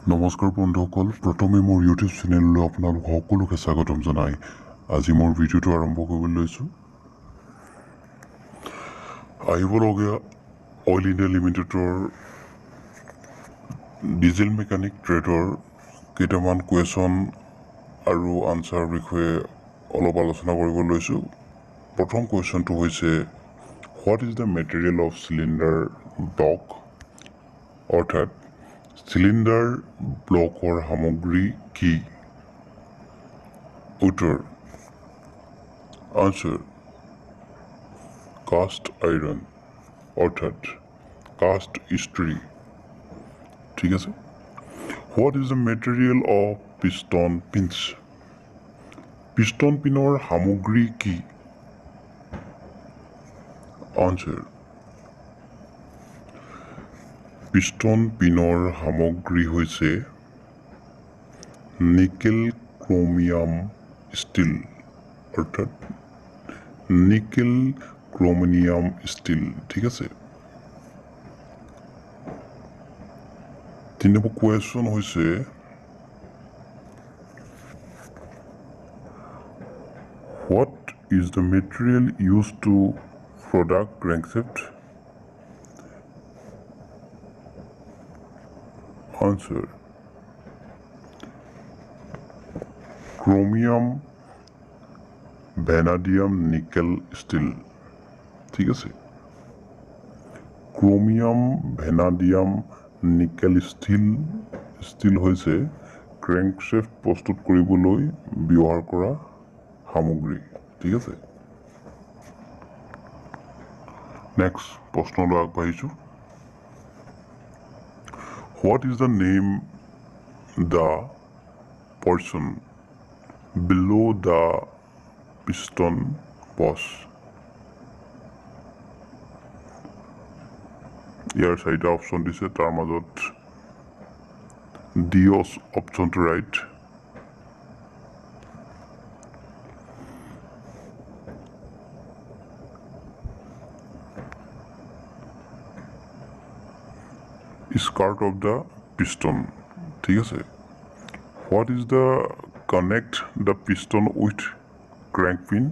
নমস্কাৰ বন্ধুসকল, প্ৰথমে মোৰ ইউটিউব চেনেললৈ আপোনালোক সকলোকে স্বাগতম জনাই আজি মোৰ ভিডিঅ'টো আৰম্ভ কৰিবলৈ লৈছোঁ। আহিবলগীয়া অইল ইণ্ডিয়া লিমিটেডৰ ডিজেল মেকানিক ট্ৰেডৰ কেইটামান কুৱেশ্যন আৰু আনচাৰৰ বিষয়ে অলপ আলোচনা কৰিব লৈছোঁ। প্ৰথম কুৱেশ্যনটো হৈছে what is the material of cylinder block, অৰ্থাৎ চিলিণ্ডাৰ ব্লকৰ সামগ্ৰী কি? উত্তৰ আনচাৰ কাষ্ট আইৰণ, অৰ্থাৎ কাষ্ট ইস্ত্ৰি। ঠিক আছে। What is the material of piston pins, piston পিনৰ সামগ্ৰী কি? আনচাৰ পিষ্টন পিনৰ সামগ্ৰী হৈছে নিকেল ক্ৰমিয়াম ষ্টীল, অৰ্থাৎ নিকেল ক্ৰমিয়াম ষ্টীল। ঠিক আছে। তিনি নম্বৰ কুৱেশ্যন হৈছে what is the material use to product crankshaft? Answer chromium vanadium nickel steel. ঠিক আছে, chromium vanadium nickel steel steel হৈছে ক্ৰেংকশ্বেফ্ট প্ৰস্তুত কৰিবলৈ ব্যৱহাৰ কৰা সামগ্ৰী। ঠিক আছে। নেক্সট প্ৰশ্নলৈ আগবাঢ়িছোঁ। What is the name the portion below the piston boss? ইয়াৰ চাৰিটা অপশ্যন দিছে, তাৰ মাজত ডি অপশ্যনটো right. Skirt of the piston. ঠিক আছে। What is the connect the piston with crank pin?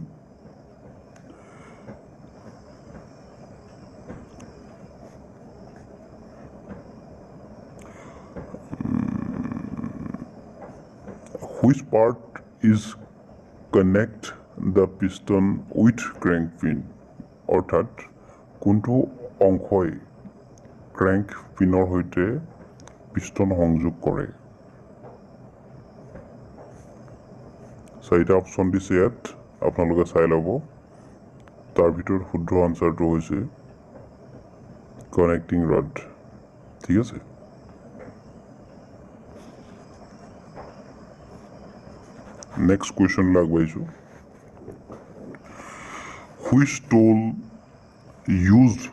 Which part is connect the piston with crank pin? অৰ্থাৎ কোনটো অংশই ক্ৰেংক পিনৰ সৈতে পিষ্টন সংযোগ কৰে? চাৰিটা অপশ্যন দিছে ইয়াত, আপোনালোকে চাই ল'ব। তাৰ ভিতৰত শুদ্ধ আনচাৰটো হৈছে কানেক্টিং ৰড। ঠিক আছে। নেক্সট কুৱেশ্যনলৈ আগবাঢ়িছোঁ। Which tool used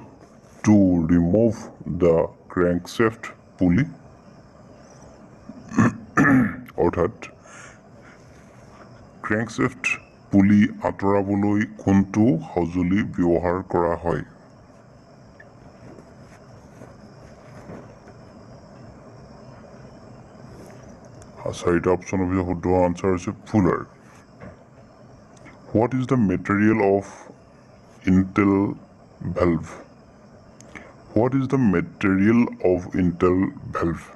to remove the crankshaft pulley? অৰ্থাৎ ক্ৰেংকশ্বেফ্ট পুলি আঁতৰাবলৈ কোনটো সঁজুলি ব্যৱহাৰ কৰা হয়? চাৰিটা অপশ্যনৰ ভিতৰত শুদ্ধ আনচাৰ হৈছে puller. What is the material of intake valve? What is the material of intake valve?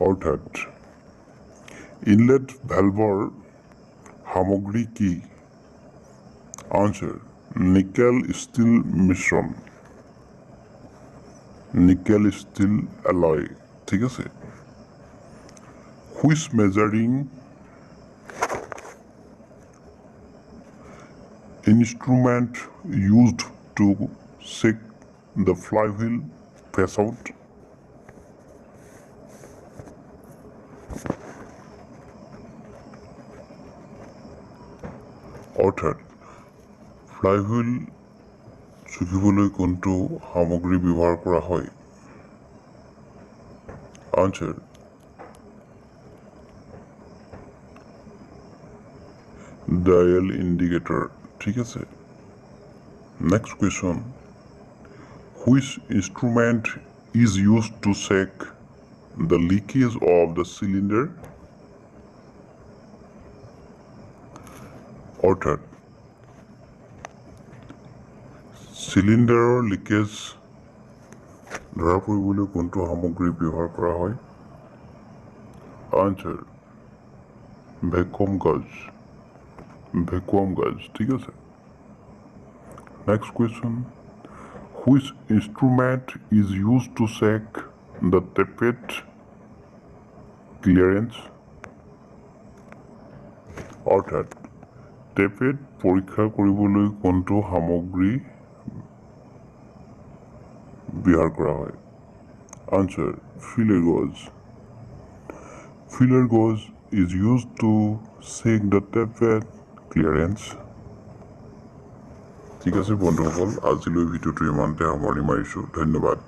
অৰ্থাৎ ইনলেট ভেলভৰ সামগ্ৰী কি? আনচাৰ নিকেল ষ্টীল মিশ্ৰণ, নিকেল ষ্টীল এলয়। ঠিক আছে। Which measuring instrument used to check the flywheel phase out? অৰ্থাৎ flywheel জুখিবলৈ কোনটো সামগ্ৰী ব্যৱহাৰ কৰা হয়? Answer dial indicator. ঠিক আছে। Next question, which instrument is used to check the leakage of the cylinder? অৰ্থাৎ চিলিণ্ডাৰৰ লিকেজ ধৰা পৰিবলৈ কোনটো সামগ্ৰী ব্যৱহাৰ কৰা হয়? Answer vacuum gauge, vacuum gauge. ঠিক আছে। Next question, which instrument is used to check the tappet clearance? অৰ্থাৎ টেপেট পৰীক্ষা কৰিবলৈ কোনটো সামগ্ৰী ব্যৱহাৰ কৰা হয়? Answer feeler gauge. Feeler gauge is used to check the tappet clearance. ঠিক আছে বন্ধুসকল, আজিলৈ ভিডিঅ'টো ইমানতে সামৰণি মাৰিছোঁ। ধন্যবাদ।